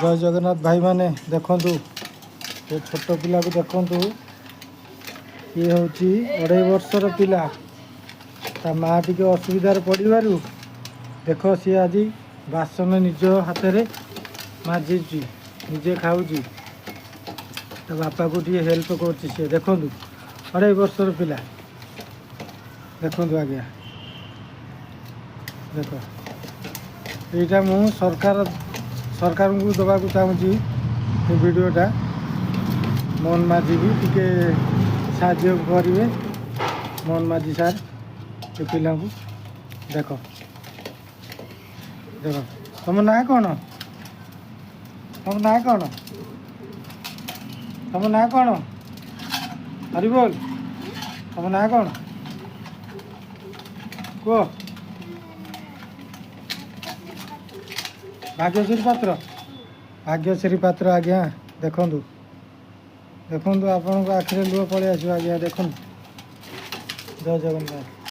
ଜୟ ଜଗନ୍ନାଥ ଭାଇମାନେ। ଦେଖନ୍ତୁ, ଏ ଛୋଟ ପିଲାକୁ ଦେଖନ୍ତୁ। ଇଏ ହେଉଛି 2.5 ବର୍ଷର ପିଲା। ତା ମା ଟିକେ ଅସୁବିଧାରେ ପଡ଼ିବାରୁ ଦେଖ, ସିଏ ଆଜି ବାସନ ନିଜ ହାତରେ ମାଜିଛି, ନିଜେ ଖାଉଛି, ତା ବାପାକୁ ଟିକେ ହେଲ୍ପ କରୁଛି ସିଏ। ଦେଖନ୍ତୁ, 2.5 ବର୍ଷର ପିଲା। ଦେଖନ୍ତୁ ଆଜ୍ଞା, ଦେଖ, ଏଇଟା ମୁଁ ସରକାରଙ୍କୁ ଦେବାକୁ ଚାହୁଁଛି ଏ ଭିଡ଼ିଓଟା। ମୋହନ ମାଝୀ ବି ଟିକେ ସାହାଯ୍ୟ କରିବେ। ମୋହନ ମାଝୀ ସାର୍, ଏ ପିଲାଙ୍କୁ ଦେଖ। ଦେଖ, ତମ ନାଁ କ'ଣ? ତମ ନାଁ କ'ଣ? ତମ ନାଁ କ'ଣ? ହରି ବୋଲ, ତମ ନାଁ କ'ଣ କୁହ। ଭାଗ୍ୟଶ୍ରୀ ପାତ୍ର। ଭାଗ୍ୟଶ୍ରୀ ପାତ୍ର ଆଜ୍ଞା। ଦେଖନ୍ତୁ, ଦେଖନ୍ତୁ, ଆପଣଙ୍କ ଆଖିରେ ଲୁହ ପଳେଇ ଆସିବ ଆଜ୍ଞା। ଦେଖନ୍ତୁ। ଜୟ ଜଗନ୍ନାଥ।